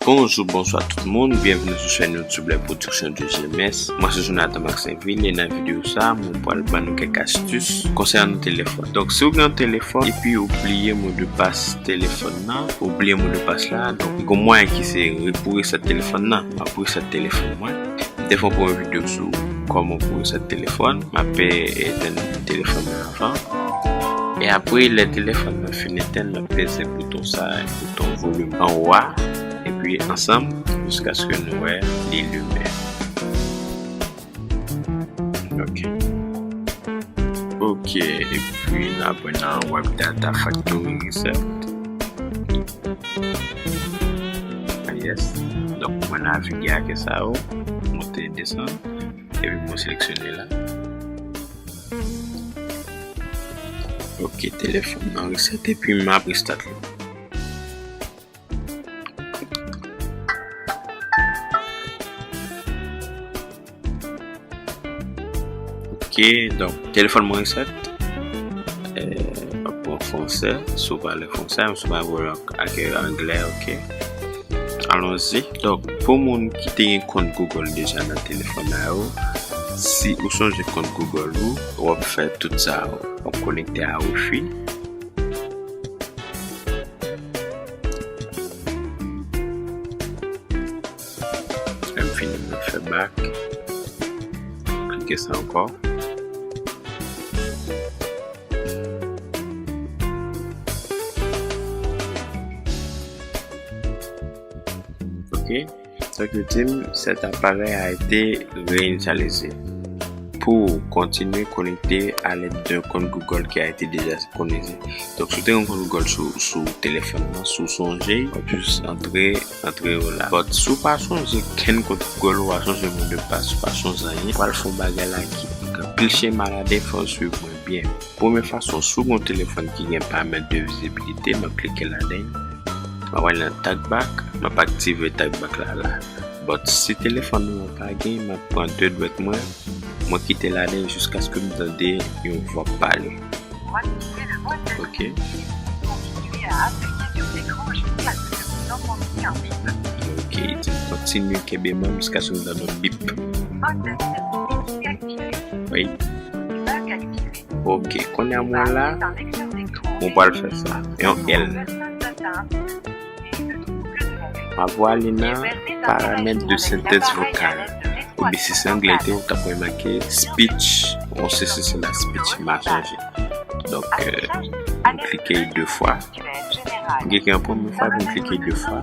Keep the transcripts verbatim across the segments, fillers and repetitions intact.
Bonjou, bonswa tout moun, byenveni sou chèn YouTube Les Productions de G M S. Mwen se Jonathan Maxinville e nan videyo sa, mwen pral ban nou kèk astis konsènan telefòn. Donk, si w gen yon telefòn epi ou bliye modpas telefòn nan, ou bliye modpas la, donk, gen mwayen ki se re-, pou resèt telefòn nan. M ap resèt telefòn mwen. M te fè yon premye videyo sou kòman pou resèt telefòn. M ap, e, etenn telefòn nan avan. E apre, lè telefòn nan fin etenn, m ap peze bouton sa, bouton volim anwo a. Epi ansanm, jiskaske nou wè li limen. Ok. Ok, epi n ap nan Web Data Factory Reset. Ah, yes. Donk, mwen navige ak sa yo, monte, desann, epi mwen seleksyone la. Ok, telefòn nan reset, epi m ap restart li. Ok, donk, telefòn mwen reset. Eh, m ap pran fransè, si w pale fransè, si w pa pale ak anglè, ok. Alonzi. Donk, pou moun ki te gen kont Google deja nan telefòn la yo, si ou sonje kont Google ou, w ap fè tout sa, w ap konekte a Wi-Fi. Lè m fini, mwen fè back. Klike sa ankò. Ok. Donk, yo di m, cet appareil a été réinitialisé. Pour continuer, connectez à l'aide d'un compte Google qui a été déjà synchronisé. Donk, si w te gen yon kont Google sou, sou telefòn nan, si w sonje, w ap jis antre, antre yo la. But, si w pa sonje kenn kont Google, ou pa sonje modpas, ou pa sonje anyen, pral fè yon bagay la ki anpil chema ladan, fò w swiv mwen byen. Premye fason, si w gen yon telefòn ki gen paramèt de vizibilite, m ap klike ladan. M ap ale nan TalkBack, m ap aktive TalkBack la la. But si telefòn ou an pa gen, m ap pran de dwèt mwen, mwen kite ladan jiskaske m tande yon vwa pale. Ok. Ok, di m kontinye kenbe menm jiskaske m tande yon bip. Wi. Ok, kounye a mwen la, mwen pral fè sa. Yon L. M ap ale nan paramèt de sentèz vokal. Oubyen si se anglè, te ou t ap wè make speech, on se se se la speech, m a sonje. Donk, euh, m klike de fwa. M klike an premye fwa, m klike de fwa.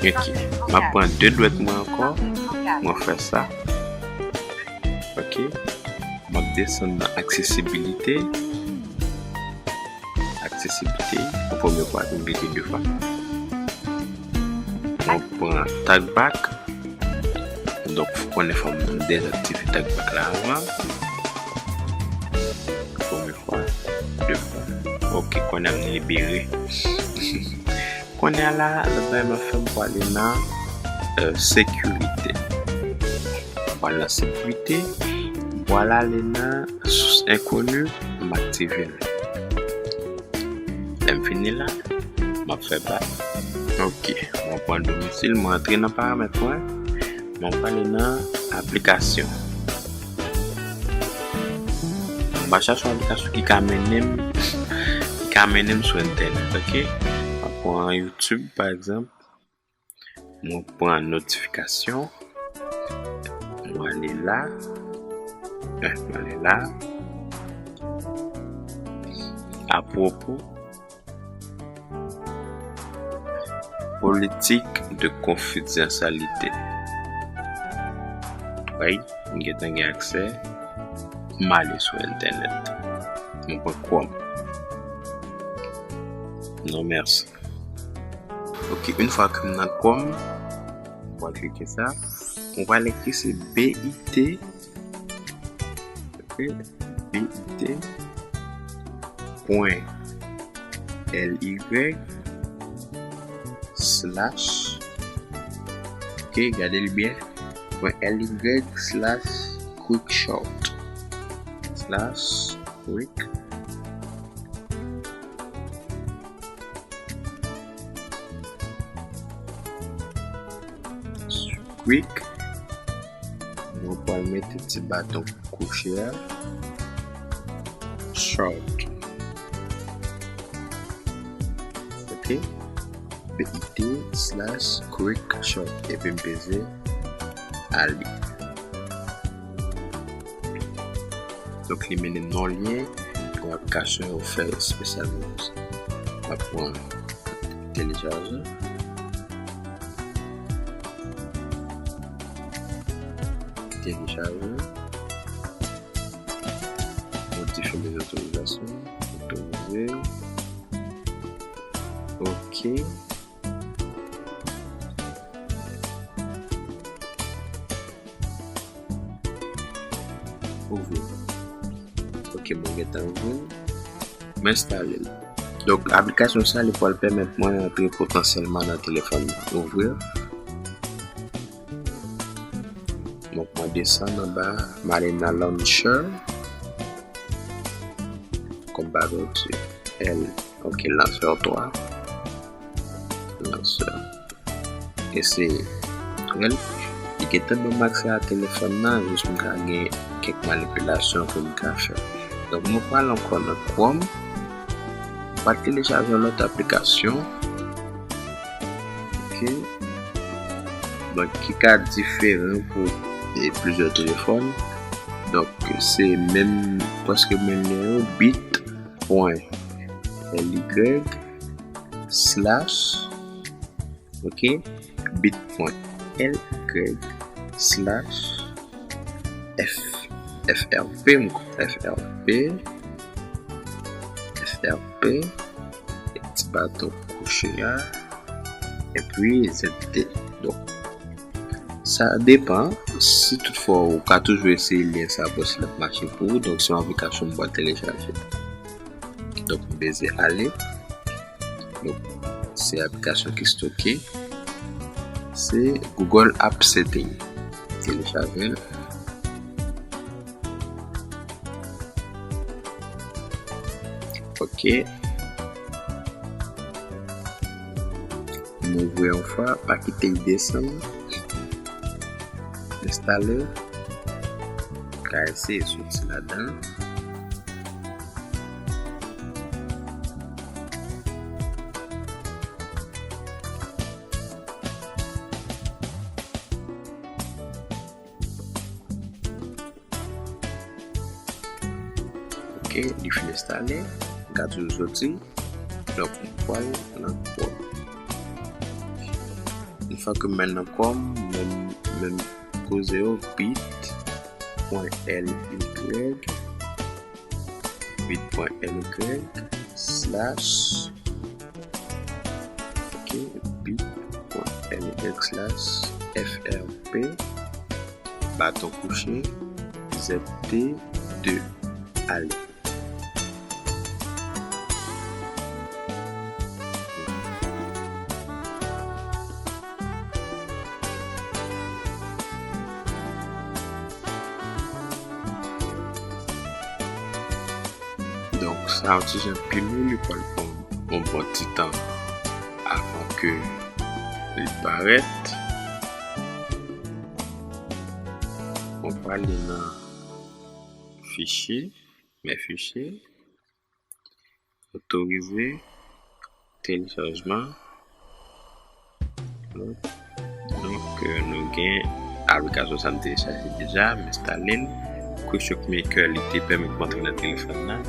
Ok. M ap pran de dwèt mwen ankò. Mwen fè sa. Ok. M ap desann nan aksesibilite. Aksesibilite. Pou premye fwa, m klike de fwa. Mwen pran TalkBack. Donk, fò konnen fò m dezaktive TalkBack la avan. Premye fwa, de fwa. Ok, kounye a m libere. Kounye a la, lòt bagay m ap fè, m pwale nan, euh, sekirite. M pwale nan sekirite, m pwale ale nan sous enkoni, m aktive l. Lè m fini la, m ap fè back. Ok, mwen pran domisil, mwen antre nan paramèt mwen, mwen pwale nan aplikasyon. Mwen chache yon aplikasyon ki ka mennen m, ki ka mennen m sou entènèt, ok? Mwen pran YouTube, pa egzanp. Mwen pran notifikasyon. Mwen ale la. Eh, mwen ale la. Apwopo politik de konfidansyalite. Wi, m gentan gen aksè. M ale sou entènèt. Mwen pran Chrome. Non, mèsi. Ok, yon fwa ke m nan Chrome, mwen klike sa. Mwen pral ekri se B I T, ok, B I T pwen L Y slash, ok, gade l byen, pwen L Y slash quick short, slash quick. Quick. Mwen pral mete ti baton kwoche a. Short. Ok. B I T slash quick short. Epi m peze ale. Donk, li mennen m nan yon lyen, yon aplikasyon yo fè espesyalman pou sa. M ap pran telechaje. Telechaje. Modifye lè otorizasyon. Otorize. Ok. Ouvri. Ok, mwen gentan ouvri. M enstale l. Donk, aplikasyon sa, li pral pèmèt mwen antre potansyèlman nan telefòn nan. Ouvri. Donk, mwen desann anba, m ale nan launcher. Kòm pa pèdi. L. Ok, lansè twa. Lansè. Eseye. Wè l, li gentan ban m aksè a telefòn nan, jis m ka gen kèk manipilasyon ke m ka fè. Donk, mwen pral ankò nan Chrome. Mwen pral telechaje yon lòt aplikasyon. Ok. Donk, ki ka diferan pou, e, plizyè telefòn. Donk, se menm, prèske menm lyen yo, bit pwen L Y slash, ok, bit pwen L Y slash F, F R P, m kwè, F R P, F R P, ti baton kwoche a, epi Z T. Donk, sa depann, si toutfwa ou ka toujou eseye lyen sa pou si l ap mache pou ou, donk se yon aplikasyon m pral telechaje. Donk, m peze ale. Donk, se aplikasyon ki stoke. Se Google App Setting. Telechaje l. Ok. M ouvri yon fwa, pa kite l desann. Enstale. Ka eseye soti ladan. Ok, li fin enstale. M ka toujou soti. Donk, m pral nan Chrome. Yon fwa ke m al nan Chrome, menm, menm koze yo, bit pwen L Y, bit pwen L Y slash, ok, bit pwen L Y slash F R P, baton kwoche, Z T de, ale. Donk, sa yon ti jan pi lou, li pral pran yon bon ti tan avan ke li parèt. Bon, pral nan fichye, men fichye, otorize telechajman. Donk, nou gen aplikasyon sa m telechaje deja, m enstale l. Quick Shot Maker, li te pèmèt mwen antre nan telefòn nan.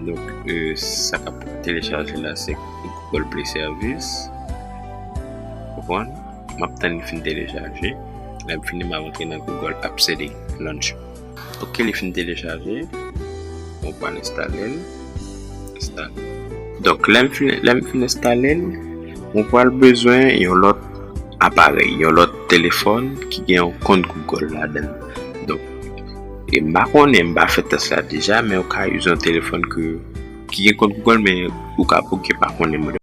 Donk, e, sa k ap telechaje la, se Google Play Service. Konprann? M ap tann li fin telechaje. Lè m fini, m ap antre nan Google App Setting Launcher. Ok, li fin telechaje. Mwen pral enstale l. Enstale. Donk, lè m fin, lè m fin enstale l, mwen pral bezwen yon lòt aparèy, yon lòt telefòn ki gen yon kont Google ladan l. Donk, e m pa konnen, m pa fè tès la deja, men ou ka itilize yon telefòn ke, ki gen kont Google, men ou ka, ou gen pa konnen modèl.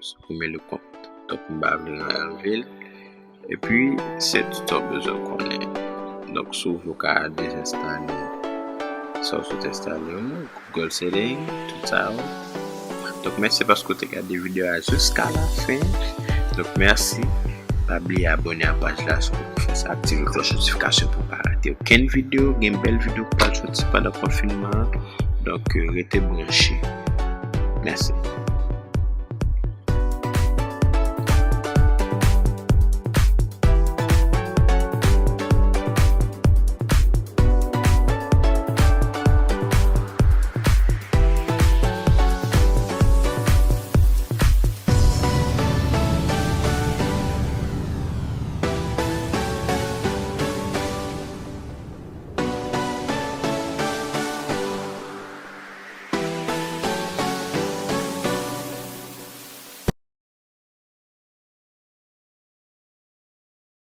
Supprimer le compte. Donk, m pa vle anlve l. Epi, se tout sa w bezwen konnen. Donk, si w vle, w ka dezenstale sa w sot enstale yo, Google Setting, tout sa yo. Donk, mèsi paske w te gade videyo a jiska la fen. Donk, mèsi. Pa bliye abòne a paj la si w poko fè sa, aktive klòch notifikasyon pou w pa rate okenn videyo. Gen bèl videyo k pral soti pandan konfinman an. Donk, rete branche. Mèsi.